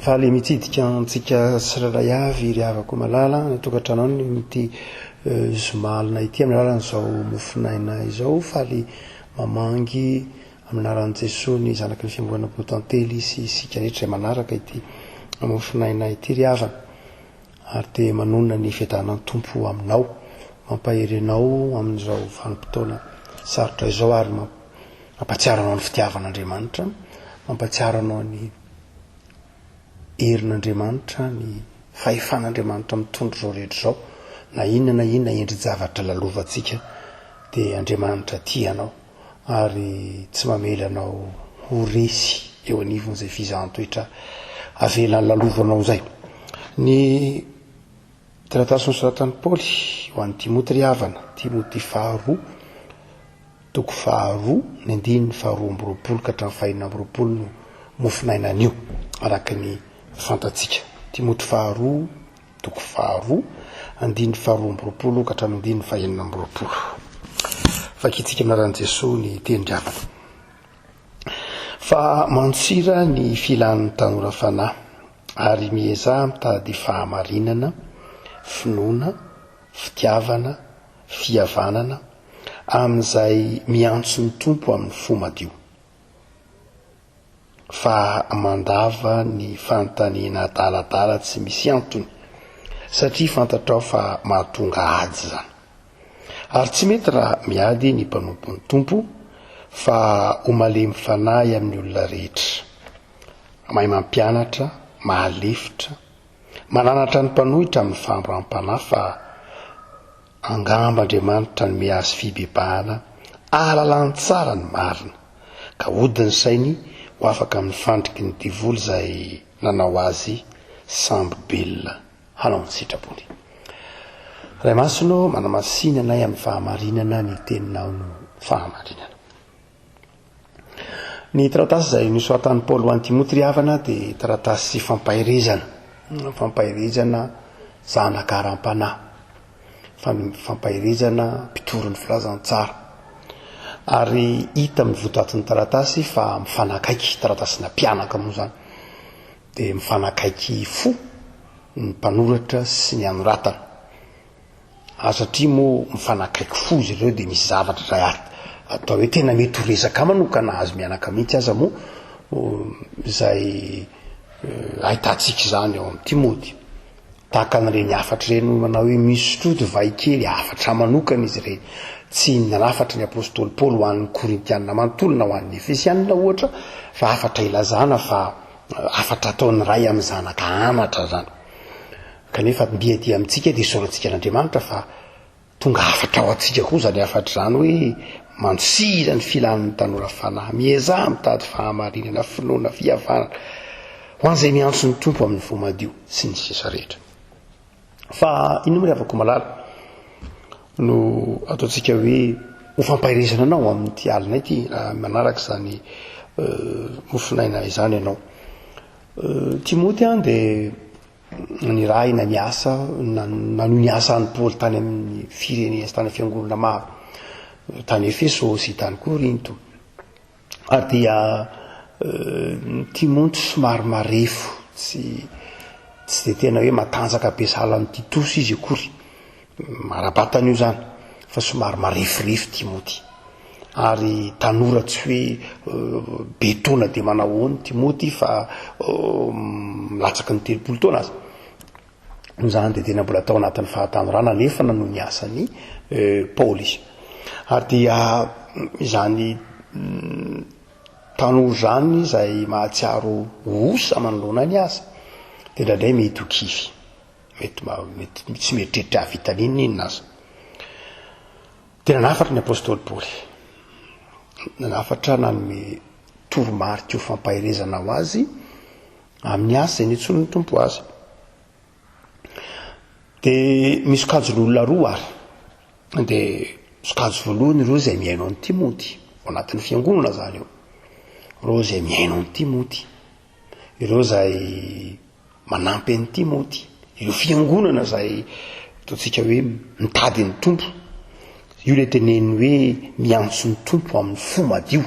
Faly mitsidika antsika tsirairay avy ry havako malala any an-tokantrano any amin'ity zoma alina ity amin'ny alalan'izao mofonaina izao. Faly mamangy amin'ny anaran'i Jesoa ny zanaky ny fiangonana Botantely sy isika rehetra izay manaraka ity mofonaina ity ry havana. Ary dia manonona ny fiadanan'ny Tompo aminao, mampahery anao amin'izao vanim-potoana sarotra izao ary mampahatsiaro anao ny fitiavan'Andriamanitra, mampahatsiaro anao ny herin'Andriamanitra, ny fahefan'Andriamanitra mitondra izao rehetra izao, na inona na inona endri-javatra lalovantsika dia Andriamanitra tia anao ary tsy mamela anao ho resy eo anivon'izay fizahan-toetra avelany lalovanao izay. Ny taratasy nosoratan'i Paoly ho an'i Timoty ry havana, Timoty faharoa, Toko faharoa, ny andininy faharoa amby roapolo ka hatramin'ny fahenina amby roapolo no mofonaina anio, araka ny fantatsika. Timoty faharoa, toko faharoa, andininy faharoa amby roapolo ka hatramin'ny andininy fahenina amby roapolo. Vakintsika amin'ny anaran'i Jesoa ny tenin-dravana. Fa mantsira ny filan'ny tanora fanahy, ary miezaha mitady fahamarinana, finoana, fitiavana, fihavanana, amin'izay miantso ny Tompo amin'ny fo madio, fa mandava ny fanontaniana adaladala tsy misy antony, satria fantatrao fa mahatonga ady izany. Ary tsy mety raha miady ny mpanompon'ny Tompo, fa ho malemy fanahy amin'ny olona rehetra, mahay mampianatra, mahalefitra, mananatra ny mpanohitra amin'ny fahamboram-panahy fa Angamba Andriamanitra hanome azy fibebahana ahalalany tsara ny marina, ka hody ny sainy ho afaka amin'ny fandriky ny devoly izay nanao azy sambo-belona hanao ny sitrapony. Ray Masina ô, manamasina anay amin'ny fahamarinana, ny Teninao no fahamarinana. Ny taratasy izay nosoratan'i Paoly ho an'i Timoty ry havana dia taratasy fampaherezana, fampaherezana zanaka aram-panahy, fampaherezana mpitory ny filazantsara. Ary hita amin'ny votoatin'ny taratasy fa mifanakaiky, taratasina mpianaka moa izany, dia mifanakaiky fo ny mpanoratra sy ny anoratana. Ary satria moa mifanakaiky fo izy ireo dia misy zavatra izay atao hoe tena mety ho resaka manokana azy mianaka mihitsy aza moa izay ahitantsika izany ao amin'ny Timoty. Tahaka an'ireny hafatra ireny manao hoe misotroa divay kely, hafatra manokana izy ireny. Tsy nanafatra ny apostoly Paoly ho an'ny Korintianina manontolo na ho an'ny Efesianina ohatra fa hafatra ilazana fa hafatra ataon'ny ray amin'ny zanaka anatra izany. Kanefa mby aty amintsika dia isaorantsika an'Andriamanitra fa tonga hafatra ho antsika koa izany hafatra izany hoe mandosira ny filan'ny tanora fanahy, miezaha mitady fahamarinana, finoana, fihavanana ho an'izay miantso ny Tompo amin'ny fo madio sy ny sisa rehetra. Fa inona moa ry havako malala no ataontsika hoe ho fampaherezana anao amin'ity alina ity raha manaraka izany mofonaina izany ianao. Timoty an dia nirahina niasa, nanohy ny asan'i Paoly tany amin'ny firenena sy tany amin'ny fiangonana maro, tany Efesosy, tany Korinto. Ary dia Timoty somary marefo, tsy tsy dia tena hoe matanjaka be sahala amin'i Titosy izy akory. Ara-batana io izany, fa somary mareforefo Timoty. Ary tanora tsy hoe be taona dia manao ahoana Timoty fa latsaky ny 30 taona aza. Noho izany dia tena mbola tao anatin'ny fahatanorana nefa nanohy ny asan'i Paoly izy. Ary dia izany tanora izany izay mahatsiaro ho osa manoloana ny asa dia indraindray mety ho kivy. Mety mety tsy mieritreritra hahavita n'inon'inona aza. Dia nanafatra ny apostoly Paoly. Nanafatra nanome toromarika ho fampaherezana ho azy amin'ny asa izay nitsonin'ny Tompo azy. Dia misy sokajin'olona roa ary. Dia sokajy voalohany ireo izay mihaino an'i Timoty, ao anatin'ny fiangonana izany io. Ireo izay mihaino an'i Timoty. Ireo izay manampy an'i Timoty, ireo fiangonana izay ataontsika hoe mitady ny Tompo. Io ilay teneniny hoe miantso ny Tompo amin'ny fo madio.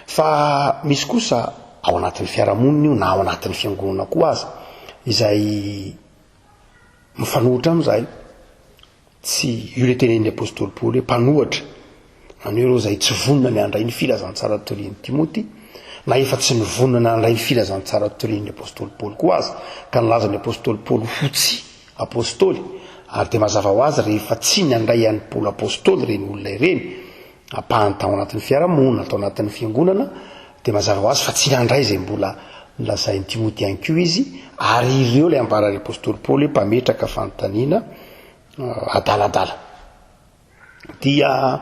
Fa misy kosa Ao anatin'ny fiarahamonina io na ao anatin'ny fiangonana koa aza, izay mifanohitra amin'izay. Tsy io ilay tenenin'ny apostoly Paoly hoe mpanohatra, izany hoe ireo izay tsy vonona ny handray ny filazantsara torian'i Timoty, na efa tsy nivonona nandray ny filazantsara torian'ny apostoly Paoly koa aza, ka nilaza ny apostoly Paoly ho tsy apostoly, ary dia mazava ho azy rehefa tsy nandray an'i Paoly apostoly ireny olona ireny, ampahany tao anatin'ny fiarahamonina, tao anatin'ny fiangonana, dia mazava ho azy fa tsy nandray izay mbola nolazain'i Timoty ihany koa izy, ary ireo ilay ambaran'ny apostoly Paoly hoe mpametraka fanontaniana adaladala. Dia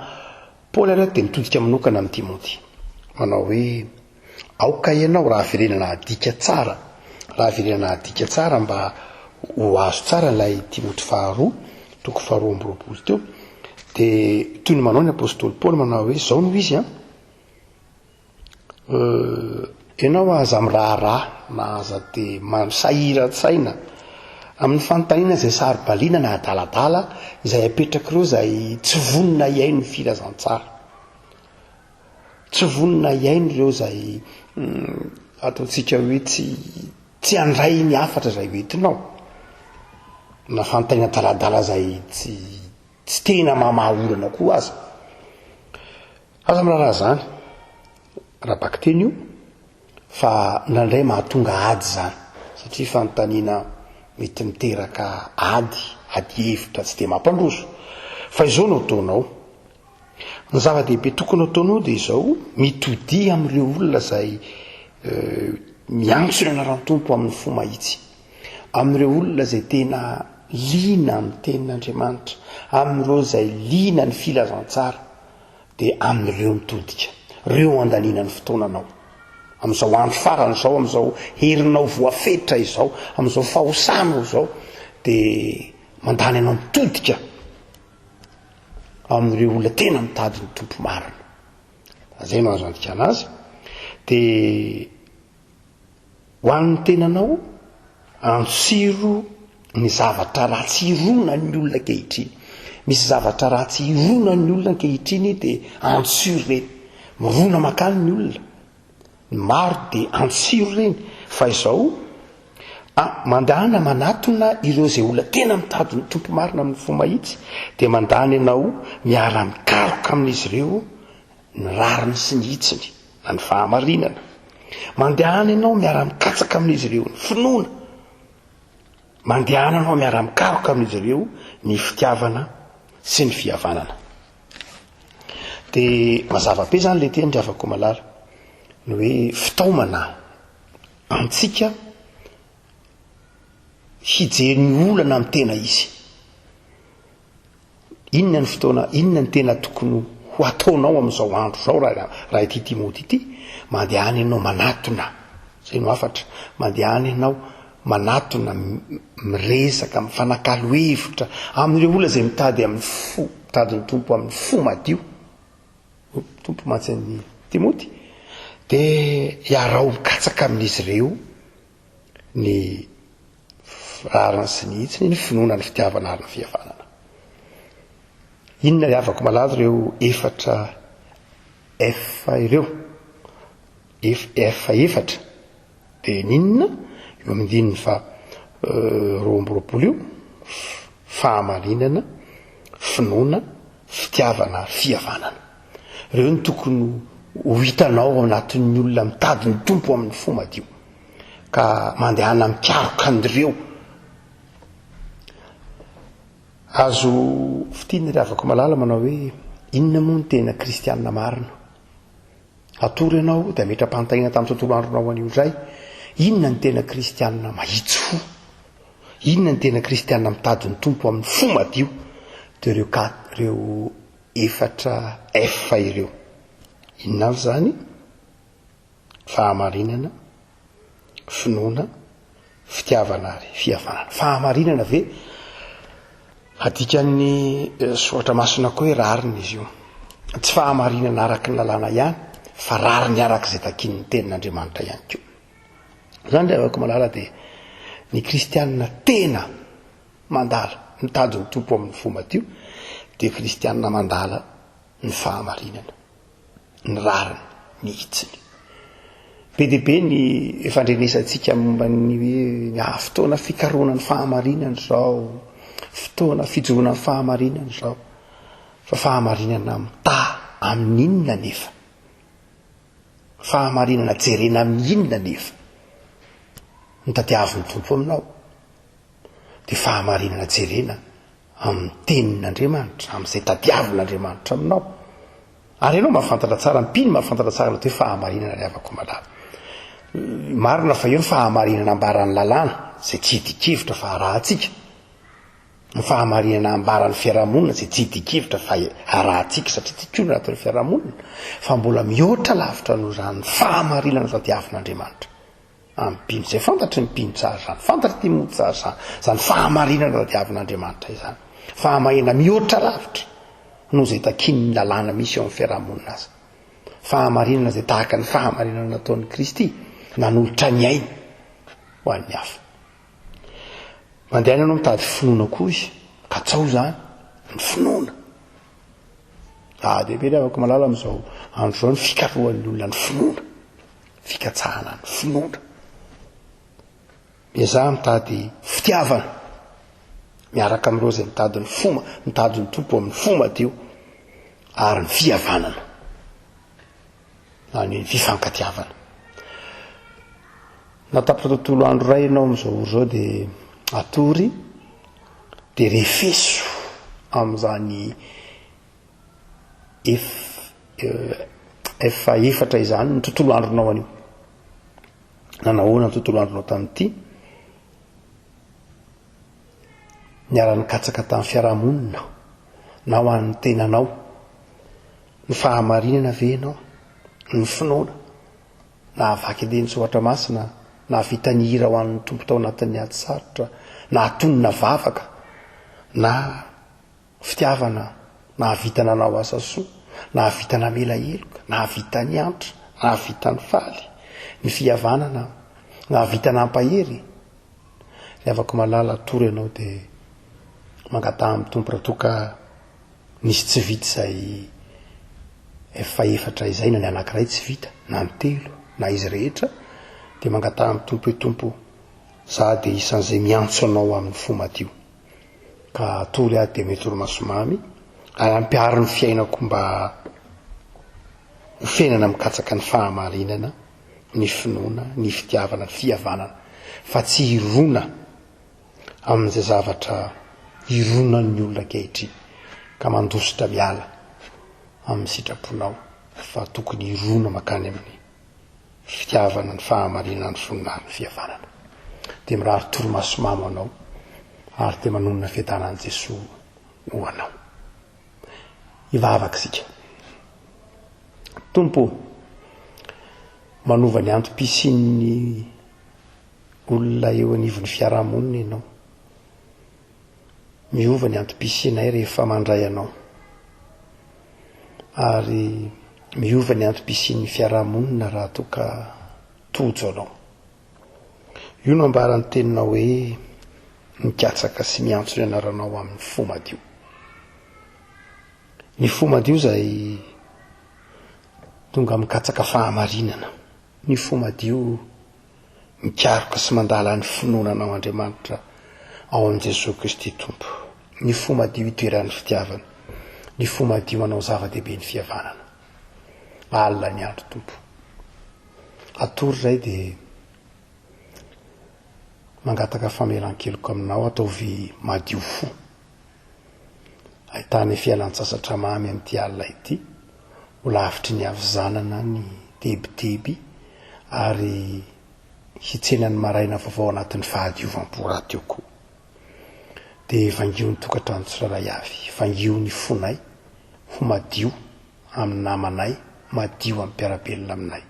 Paoly ary dia mitodika manokana amin'i Timoty, manao hoe, Aoka ianao raha averenana adika tsara, raha averenana adika tsara mba ho azo tsara ilay Timoty faharoa, toko faharoa amby roapolo teo, dia toy ny manao ny apostoly Paoly manao hoe, izao no izy an, Ianao aza miraharaha na aza dia misahiran-tsaina amin'ny fanontaniana izay saro-baliana na adaladala izay apetrak'ireo izay tsy vonona hihaino ny filazantsara. Tsy vonona hihaino ireo izay ataontsika hoe tsy tsy handray ny hafatra izay hoentinao na fanontaniana adaladala izay tsy tsy tena mamaha olana koa aza. Aza miraharaha izany ara-bakiteny io fa indraindray mahatonga ady izany satria fanontaniana mety miteraka ady, ady hevitra tsy dia mampandroso. Fa izao no ataonao, ny zava-dehibe tokony ataonao dia izao, mitodia amin'ireo olona izay miantso ny anaran'ny Tompo amin'ny fo mahitsy, amin'ireo olona izay tena liana amin'ny tenin'Andriamanitra, amin'ireo izay liana ny filazantsara. Dia amin'ireo mitodika, ireo andaniana ny fotoananao. Amin'izao andro farany izao, amin'izao herinao voafetra izao, amin'izao fahosanao izao, dia mandany anao mitodika amin'ireo olona tena mitady ny Tompo marina. Izay no azo andikana azy. Dia Ho an'ny tenanao, antsiro ny zavatra ratsy ironan'ny olona ankehitriny. Misy zavatra ratsy ironan'ny olona ankehitriny dia antsiro ireny. Mirona mankany ny olona. Ny maro dia antsiro ireny. Fa izao, ah, mandana manatona ireo izay olona tena mitady ny Tompo marina amin'ny fo mahitsy, dia mandany ianao miara-mikaroka amin'izy ireo ny rariny sy ny hitsiny na ny fahamarinana. Mandehana ianao miara-mikatsaka amin'izy ireo ny finoana. Mandehana ianao miara-mikaroka amin'izy ireo ny fitiavana sy ny fihavanana. Dia mazava be izany ilay teny ry havako malala, ny hoe fitaomana antsika hijery ny olana amin'ny tena izy. Inona ny fotoana, inona ny tena tokony ho ataonao amin'izao andro izao raha raha ity Timoty ity? Mandehana ianao manatona, izay no hafatra, mandehana ianao manatona, miresaka, mifanakalo hevitra amin'ireo olona izay mitady amin'ny fo, mitady ny Tompo amin'ny fo madio. Tompo mantsy an'i Timoty, dia iaraho mikatsaka amin'izy ireo ny rariny sy ny hitsiny, ny finoana, ny fitiavana ary ny fihavanana. Inona ry havako malala ireo efatra F ireo? F, F efatra dia ny inona? Eo amin'ny andininy faha 22 io, fahamarinana, finoana, fitiavana ary fihavanana. Ireo no tokony ho hitanao ao anatin'ny olona mitady ny Tompo amin'ny fo madio. Ka mandehana mikaroka an'ireo. Azo fintinina ry havako malala manao hoe inona moa ny tena kristianina marina? Atoro ianao dia ametra-panontaniana tamin'ny tontolo andronao anio indray, inona ny tena kristianina mahitsy fo? Inona ny tena kristianina mitady ny Tompo amin'ny fo madio? Dia ireo ireo efatra F ireo. Inona avy izany? Fahamarinana, finoana, fitiavana ary fihavanana. Fahamarinana ve? Adikan'ny eh, soratra masina koa hoe rariny izy io. Tsy fahamarinana araka ny lalàna ihany, fa rariny araka izay takian'ny tenin'Andriamanitra ihany koa. Izany ry havako malala dia ny kristianina tena mandala, mitady ny Tompo amin'ny fo madio, dia kristianina mandala ny fahamarinana. ny rariny, ny hitsiny. Be dia be ny efa andrenesantsika momba ny hoe ny ah, fotoana fikarohana ny fahamarinana izao, fotoana fijoroana ny fahamarinana izao. Fa fahamarinana mitaha amin'ny inona anefa? Fahamarinana jerena amin'ny inona anefa? No tadiavin'ny Tompo aminao. Dia fahamarinana jerena amin'ny tenin'Andriamanitra, amin'izay tadiavin'Andriamanitra aminao. Ary ianao mahafantatra tsara, ny mpino mahafantatra tsara ny atao hoe fahamarinana ry havako malala. Marina fa eo ny fahamarinana ambaran'ny lalàna, izay tsy hidian-kevitra fa arahantsika. Ny fahamarinana ambaran'ny fiarahamonina izay tsy hidian-kevitra fa arahantsika satria tsy koa ny anatin'ny fiarahamonina, fa mbola mihoatra lavitra noho izany ny fahamarinana tadiavin'Andriamanitra. Amin'ny mpino izay fantatry ny mpino tsara izany, fantatry Timoty tsara izany, izany fahamarinana tadiavin'Andriamanitra izany. Fahamarinana mihoatra lavitra noho izay takian'ny lalàna misy eo amin'ny fiarahamonina aza. Fahamarinana izay tahaka ny fahamarinana nataon'i Kristy, nanolotra ny ainy ho an'ny hafa. Mandehana ianao mitady finoana koa izy, katsao izany, ny finoana. Ah, dia be ry havako malala amin'izao andro izao ny fikarohan'ny olona ny finoana. Fikatsahana ny finoana. Miezaha mitady fitiavana miaraka amin'ireo izay mitady ny fo, mitady ny Tompo amin'ny fo madio ary ny fihavanana. Izany hoe ny fifankatiavana. Na tapitra tontolo andro iray ianao amin'izao ora izao dia atory dia refeso amin'izany Ef efatra izany ny tontolo andronao anio. Nanahoana ny tontolo andronao tamin'ity? Niara-nikatsaka tamin'ny fiarahamonina na ho an'ny tenanao. Ny fahamarinana ve ianao? Ny finoana? Nahavaky andinin-tsoratra masina, nahavita nihira ho an'ny Tompo tao anatin'ny ady sarotra, nahatonina vavaka, na Fitiavana, nahavita nanao asa soa, nahavita namela heloka, nahavita niantra, nahavita nifaly, ny fihavanana, nahavita nampahery. Ry havako malala, atoro ianao dia mangataha amin'ny Tompo raha toa ka nisy tsy vita izay fahefatra izay na ny anankiray tsy vita na ny telo na izy rehetra dia mangataha amin'ny Tompo hoe Tompo za dia isan'izay miantso anao amin'ny fo madio. Ka hatory aho dia mety torimaso mamy ary ampiharo ny fiainako mba ho fiainana mikatsaka ny fahamarinana, ny finoana, ny fitiavana, ny fihavanana fa tsy hirona amin'izay zavatra hironan'ny olona ankehitriny ka mandositra miala amin'ny sitraponao fa tokony hirona makany amin'ny fitiavana, ny fahamarinana, ny finoana ary ny fihavanana. Dia mirary torimaso mamy ho anao ary dia manonona fiadanan'i Jesoa ho anao. Hivavaka isika. Tompo ô, manova ny antom-pisian'ny olona eo anivon'ny fiarahamonina Ianao. Miova ny antom-pisianay rehefa mandray Anao. Ary miova ny antom-pisian'ny fiarahamonina raha toa ka tojo Anao. Io no ambaran'ny Teninao hoe, Mikatsaka sy miantso ny anaranao amin'ny fo madio. Ny fo madio izay tonga mikatsaka fahamarinana. Ny fo madio Mikaroka sy mandala ny finoana anao Andriamanitra ao amin'i Jesoa Kristy Tompo. Ny fo madio itoeran'ny fitiavana. Ny fo madio manao zava-dehibe ny fihavanana. Alina ny andro Tompo. Atory izay dia mangataka famelan-keloka aminao ataovy madio fo. Ahitana fialan-tsasatra mamy amin'ity alina ity, ho lavitry ny havizanana ny tebiteby ary hitsena ny maraina vaovao anatin'ny fahadiovam-po rahateo koa. Dia vangio ny tokantrano tsirairay avy, vangio ny fonay ho madio amin'ny namanay, madio amin'ny mpiara-belona aminay.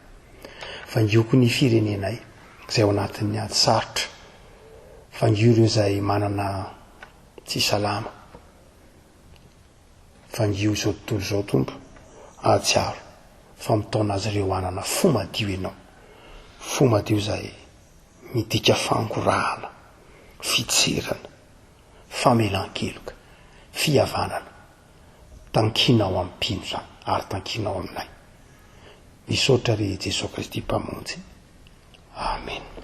Vangio koa ny firenenay izay ao anatin'ny ady sarotra, vangio ireo izay manana Tsy salama. Vangio izao tontolo izao Tompo, ahatsiaro fa mitaona azy ireo hanana fo madio Ianao. Fo madio izay midika fangorahana, fitserana, famelan-keloka, fihavanana. Tankinao amin'ny mpino izany ary tankinao aminay. Misaotra ry Jesoa Kristy Mpamonjy. Amena.